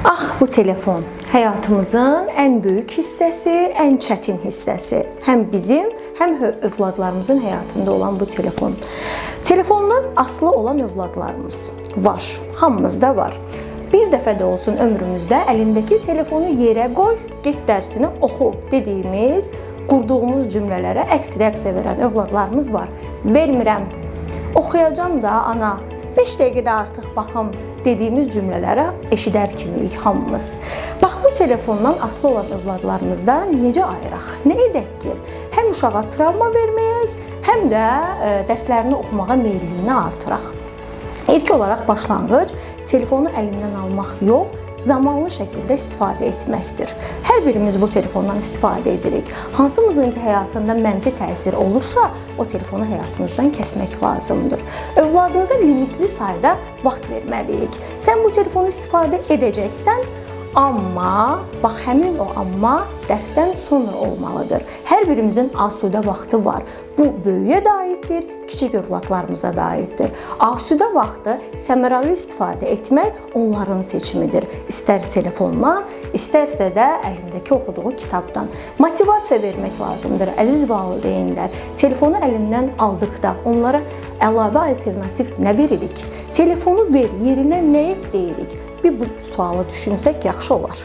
Ah bu telefon həyatımızın ən böyük hissəsi, ən çətin hissəsi. Həm bizim, həm övladlarımızın həyatında olan bu telefon. Telefondan asılı olan övladlarımız var. Hamımızda var. Bir dəfə də olsun ömrümüzdə əlindəki telefonu yerə qoy, get dərsini oxu dediyimiz, qurduğumuz cümlələrə əks reaksiya verən övladlarımız var. Vermirəm. Oxuyacam da ana. 5 dəqiqədə artıq baxım dediyimiz cümlələrə eşidər kimiyik hamımız. Bax bu telefondan asılı olan övladlarımızdan necə ayıraq? Nə edək ki, həm uşağa travma verməyək, həm də dərslərini oxumağa meylliyini artıraq. İlk olaraq başlanğıc telefonu əlindən almaq yox, zamanlı şəkildə istifadə etməkdir. Hər birimiz bu telefondan istifadə edirik. Hansımızın ki həyatında mənfi təsir olursa, o telefonu həyatımızdan kəsmək lazımdır. Övladımıza limitli sayda vaxt verməliyik. Sən bu telefonu istifadə edəcəksən, amma bax həmin o amma dərsdən sonra olmalıdır. Hər birimizin asudə vaxtı var. Bu böyüyə də aiddir, kiçik övladlarımıza da aiddir. Asudə vaxtı səmərəli istifadə etmək onların seçimidir. İstər telefondan, istərsə də əlindəki oxuduğu kitabdan. Motivasiya vermək lazımdır. Əziz valideynlər, telefonu əlindən aldıqda onlara əlavə alternativ nə veririk? Telefonu ver, yerinə nə et deyirik? Bir bu sualı düşünsək yaxşı olar.